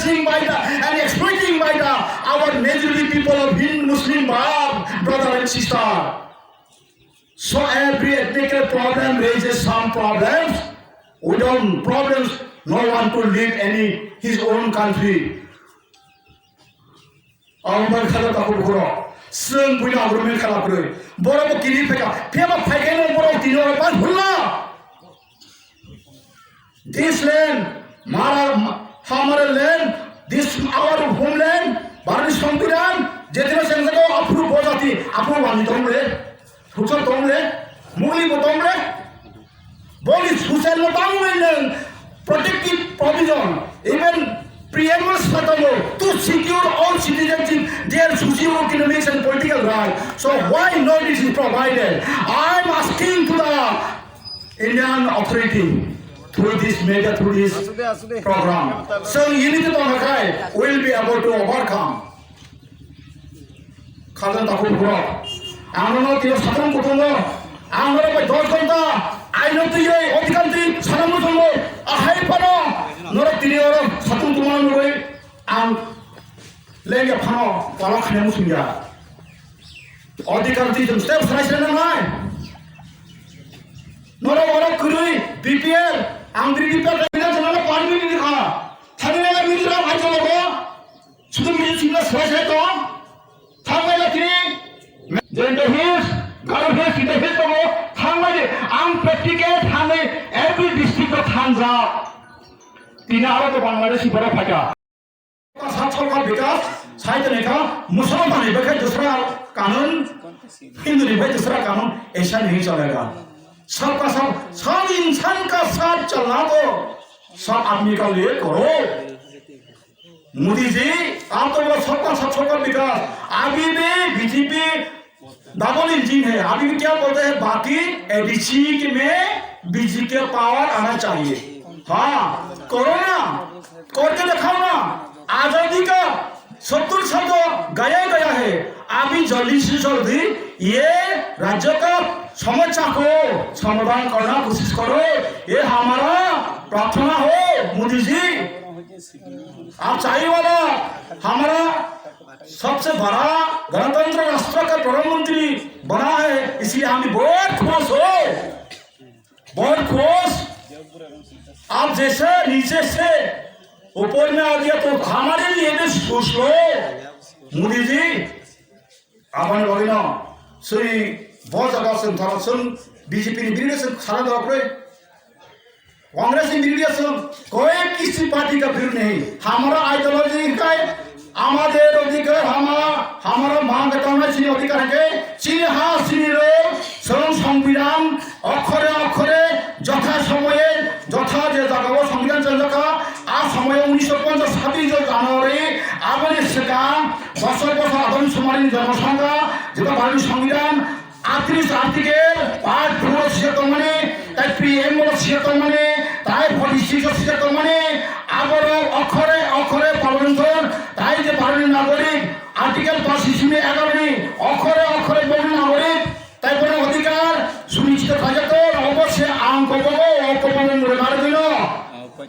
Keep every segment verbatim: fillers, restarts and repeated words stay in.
By the, and exploiting by the our majority people of Hindu, Muslim, Bab, brother and sister. So every ethnical problem raises some problems. Without problems, no one to live any his own country. Ang bai khada takut khoro. Seng buina agro men khala kroi. Boro bo kiri pheka. Pheba phaikai no boro tino ban hulla. This land, Mara, Hamara land, this our homeland, Bharati Songbidan, Jetino Sengsago, Apuru Bojati, Apuru Wani Tomre, Huchar Tomre, Muli Botomre, Bolis Hussein no Bangwin, protective provision, even preamble Satamo to secure all citizenship, their socio-economic and political right. So why not it is provided? I am asking to the Indian authority through this media, through this program. So unity tongnakai will be able to overcome. Khajang takhuk borok. Ang no tio satung kutungo. Ang no bai dos ghonta. Ai no tio odhikanti sanam musungo. Ahai pano. Norok tini oro satung tungma nugui. Ang lengya phano palo khane musungya. Odhikar twi chwng step srai srai nangnai. Norok orok kwrwi B P L, ang twi B P L twi chwng permit ni kha. Thani nang mini rok ai chalo ba. Sudu mini chwng srai srai to. Thangbai la tini. Jento Hills, Garo Hills, Jento Hills tongo. Thangbai di. Ang practical thangwi every district o thangjak. Tini aro to Bangladeshi borok phaikha. Sat sorkar bikas, sai tongkha, Musolman ni bwkhai dusra kanun, Hindu ni bwkhai dusra kanun, aisa nahi chalega. Sabka sab, sab insan ka saath chalna do, sab aadmi ka liye karo. Modi ji, aap to bolo sabka saath sorkar bikas, abhi bhi B J P Double engine hai, abhi bhi kya bolte hai, baki A D C ke mein B J P ka power aana chahiye. Haan, karo na, karke dikhao na, azadi ka sattar saal to gaya gaya hai, abhi jaldi se jaldi ye rajya ka samasya ko samadhan karna koshish karo, ye hamara prarthana ho, Modi ji. Aap chahiye wala hamara सबसे बड़ा गणतंत्र राष्ट्र का प्रधानमंत्री बना है, इसलिए हम बहुत खुश हो, बहुत खुश। आप जैसे नीचे से ऊपर में आ गया तो हमारे लिए भी सोच लो, मोदी ji. Aboni bagwi no swi bo jaga chwng tharo chwng B J P ni biride chwng sana dok rwi. Congress ni biride chwng koi kisi party ka birud nahi. Hamara ideology kai, amader odhikar hama, hamara mang ka tamna chini odhikar ke chini ha chini ro chwng songbidan okhore okhore jotha somoye jotha je jaga o songbidan chwng jakha a somoye unisho ponchas sabbish January aboni swkang Bosor bosor Adam Sumari ni jonmo sangha, jeta Bharati Songbidan, atris article, part four o sijak tongmani, tai P M o sijak tongmani, tai forty six o sijak tongmani, aborok okhore okhore palon thon, tai je Bharati nagorik, article pash simi egaroh ni, okhore okhore Bharati nagorik, tai bono odhikar, sunichito khaijak to, obose ang kobogo, o kobogo mure margino,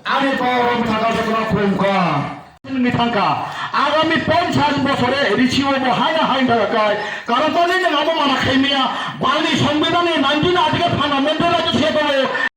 ani to rom thakar jotno khulumkha. Ni thangkha. Agami ponchash bosore risi o bo haina hain daga kai. Karon toni nang abo mana khaimia. Bani songbidan ni ninety